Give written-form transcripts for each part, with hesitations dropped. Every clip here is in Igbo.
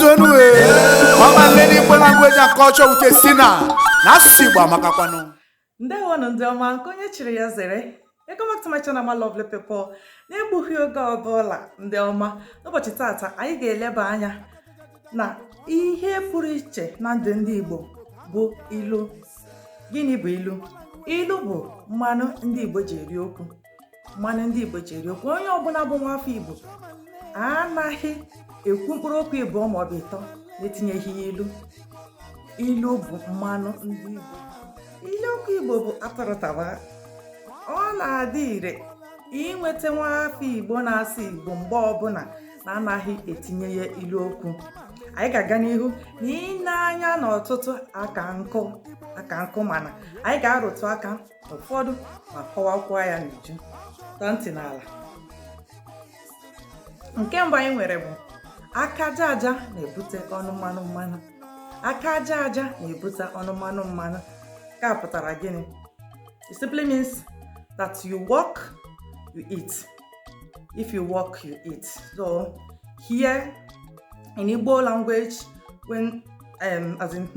Kwezuonu ọma nne n'Igbo language and culture with si na na asụsụ Igbo amakakwanụ. Ndewonụ, ndị ọma. Nke onye chiri ya zere. Welcome back to my channel, my lovely people. Na-egbughị oge ọbụla, ndị ọma, n'ụbọchị tata anyị ga-eleba anya na ihe pụrụ iche na ndụ ndị Igbo bụ ilu. Gịnị bụ ilu? Ilu bụ mmanụ ndị Igbo ji eri okwu, mmanụ ndị Igbo ji eri okwu. Onye ọbụla bụ nwafọ Igbo anaghị ekwu mkpụrụ okwu ịbụọ maọbụ ịtọ na-etinyeghị ilu. Ilu bụ mmanụ ndị Igbo. Ilu okwu Igbo bụ atụrụ taba. Ọ na-adị ire inweta nwafọ Igbo na-asụ Igbo mgbe ọbụla na-anaghị etinye ya ilu okwu. Anyị ga-aga n'ihu na ile anya n'ọtụtụ aka nkụ aka nkụ, mana anyị ga-arụtụ aka ụfọdụ ma kọwakwa ya n'uju. Tọọ ntị n'ala. Nke mbụ anyị nwere bụ aka aja aja na-ebute ọnụ mmanụ mmanụ. Aka aja aja na-ebute ọnụ mmanụ mmanụ. Nke a pụtara gịnị? It simply means that you work, you eat. If you work, you eat. So here in Igbo language, when as in,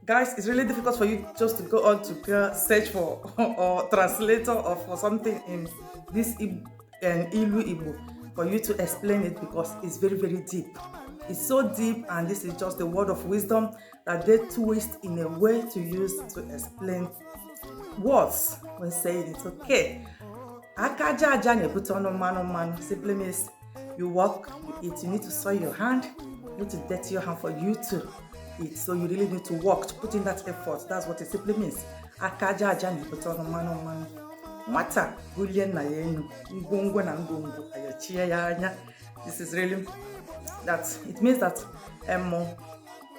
guys, it's really difficult for you just to go on to go search for or translator or for something in this Ilu Igbo for you to explain it, because it's very, very deep. It's so deep, and this is just the word of wisdom that they twist in a way to use to explain words when saying it. Okay, aka aja aja na-ebute ọnụ mmanụ mmanụ simply means you work, you eat. You need to soil your hand, you need to dirty your hand for you to eat. So you really need to work, to put in that effort. That's what it simply means. Aka aja aja na-ebute ọnụ mmanụ mmanụ. Nwata bulie nna ya enu, ngwongwo na ngwongwo ayọchie ya anya. This is really that it means that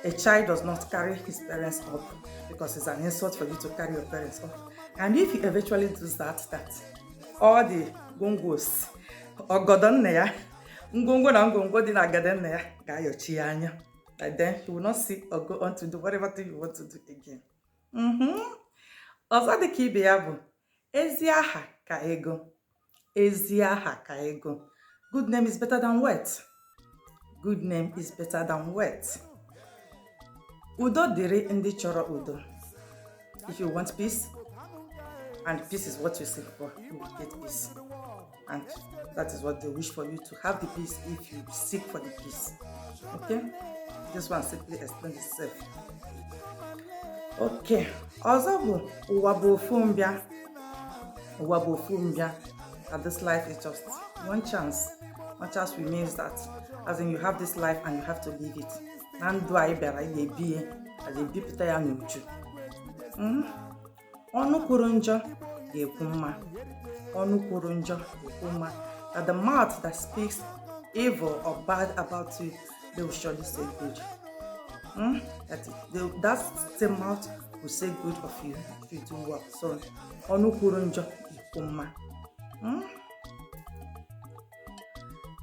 a child does not carry his parents up, because it's an insult for you to carry your parents up. And if he eventually does that, that all the ngwongwos, ọgọdọ nna ya, ngwongwo na ngwongwo dị na agada nna ya ga-ayọchi ya anya. And then he will not see or go on to do whatever thing you want to do again. Ọzọ dị ka ibe ya bụ ezi aha ka ego. Ezi aha ka ego. Good name is better than wealth. Good name is better than wealth. Udo dịrị ndị chọrọ udo. If you want peace, and peace is what you seek for, you will get peace. And that is what they wish for you, to have the peace if you seek for the peace. Okay? This one simply explains itself. Okay. Ọzọ bụ ụwa bụ ofu mbịa. Ụwa bụ ofu mbịa. That this life is just one chance. One chance means that, as in, you have this life and you have to live it. Na ndụ anyị bịara, anyị ga-ebi ya, a ga-ebipụta ya n'uju. Ọnụ kwuru njọ ga-ekwu mma. Ọnụ kwuru njọ ga-ekwu mma. That the mouth that speaks evil or bad about you, they will surely say good. That same mouth will say good of you if you do well. So, ọnụ kwuru njọ ga-ekwu mma.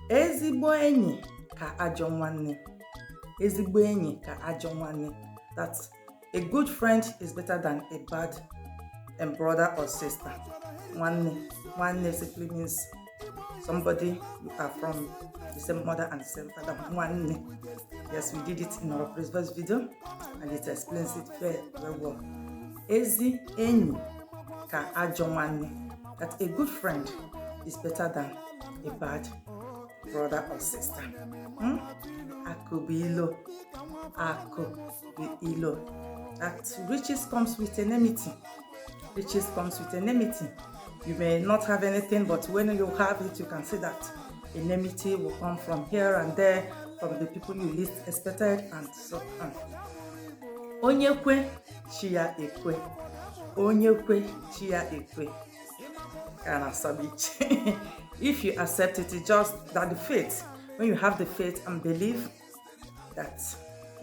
Ezigbo enyi ka ajọ nwanne. Ezigbo enyi ka ajọ nwanne. That a good friend is better than a bad brother or sister. Nwanne. Nwanne simply means somebody you are from the same mother and the same father. Nwanne. Yes, we did it in our previous video and it explains it very, very well. Ezi enyi ka ajọ nwanne. That a good friend is better than a bad brother or sister. Akụ bụ ilo. Akụ bụ ilo. That riches comes with enmity. Riches comes with enmity. You may not have anything, but when you have it, you can see that enmity will come from here and there, from the people you least expected, and so on. Onye kwe, chi ya ekwe. Onye kwe, chi ya ekwe. Ka na-asọba iche. If you accept it, it's just that the faith, when you have the faith and believe that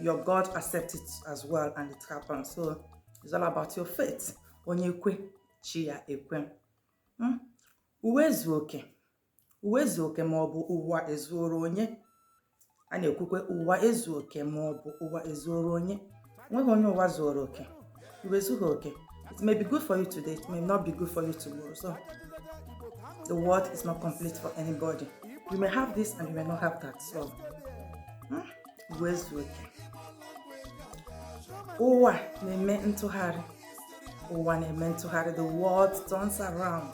your God accepts it as well and it happens. So it's all about your faith. Onye kwe, chi ya ekwe. Uwe zuo oke. Uwe zuo oke ma ọ bụ ụwa ezuoro onye. A na-ekwukwe ụwa ezu oke ma ọ bụ ụwa ezuoro onye. Enweghị onye ụwa zuoro oke. Ụwa ezughị oke. It may be good for you today, it may not be good for you tomorrow. So the world is not complete for anybody. You may have this and you may not have that. So Igbo ezuo oke. Ụwa na-eme ntụgharị. Ụwa na-eme ntụgharị. The world turns around.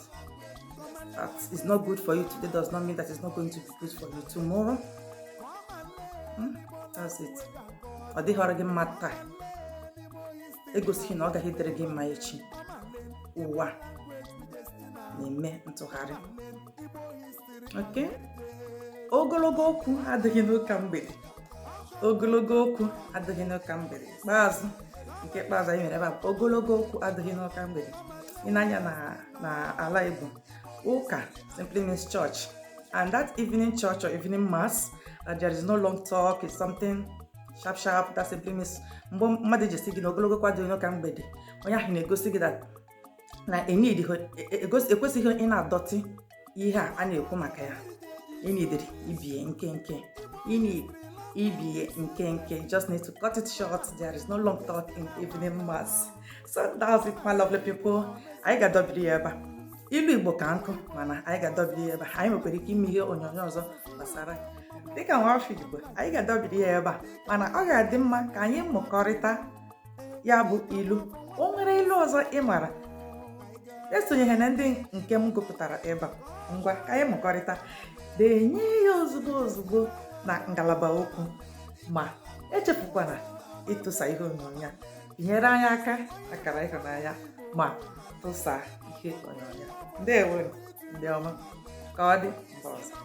That is not good for you today does not mean that it's not going to be good for you tomorrow. That's it. Ọ dịghọrọ gị mma taa egosighị na ọ gaghị dịrị gị mma echi. Ụwa na-eme ntụgharị. Okay? Ogologo okwu adịghị n'ụka mgbede. Ogologo okwu adịghị n'ụka mgbede. Ikpeazụ, nke ikpeazụ anyị nwere ebe a bụ ogologo okwu adịghị n'ụka mgbede. Ị na-anya na ala Igbo, ụka simply means church, and that evening church or evening mass, that there is no long talk, it's something sharp sharp. That simply means mgbe mmadụ ji esi gị na ogologo okwu adịghị n'ụka mgbede, onye ahụ na-egosi gị that na enid ekwesịghị ị na-adọtị ihe a a na-ekwu maka ya. Ịnidiri ibie nkenke, ịnid ibie nkenke. You just need to cut it short. There is no long talk in evening mass. So that's it, my lovely people. Anyị ga-adọbiri ya ebe a. Ilu Igbo ka nkụ, mana anyị ga-adọbiri ya ebe a. Anyị nwekwara ike ime ihe onyonyo ọzọ gbasara dịka nwafọ Igbo. Anyị ga-adọbiri ya ebe a, mana ọ ga-adị mma ka anyị mụkọrịta ya bụ ilu. O nwere ilu ọzọ ị mara esonyeghị na ndị nke m gụpụtara ebe a, ngwa, ka anyị mụkọrịta. Denye ya ozugbo ozugbo na ngalaba okwu, ma echefukwana ịtụsa ihe onyonyo a. Tinyere anyị aka akara ịhụnanya ma tụsaa ihe onyonyo. Ndewo, ndị ọma. Ka ọ dị mgbe ọzọ.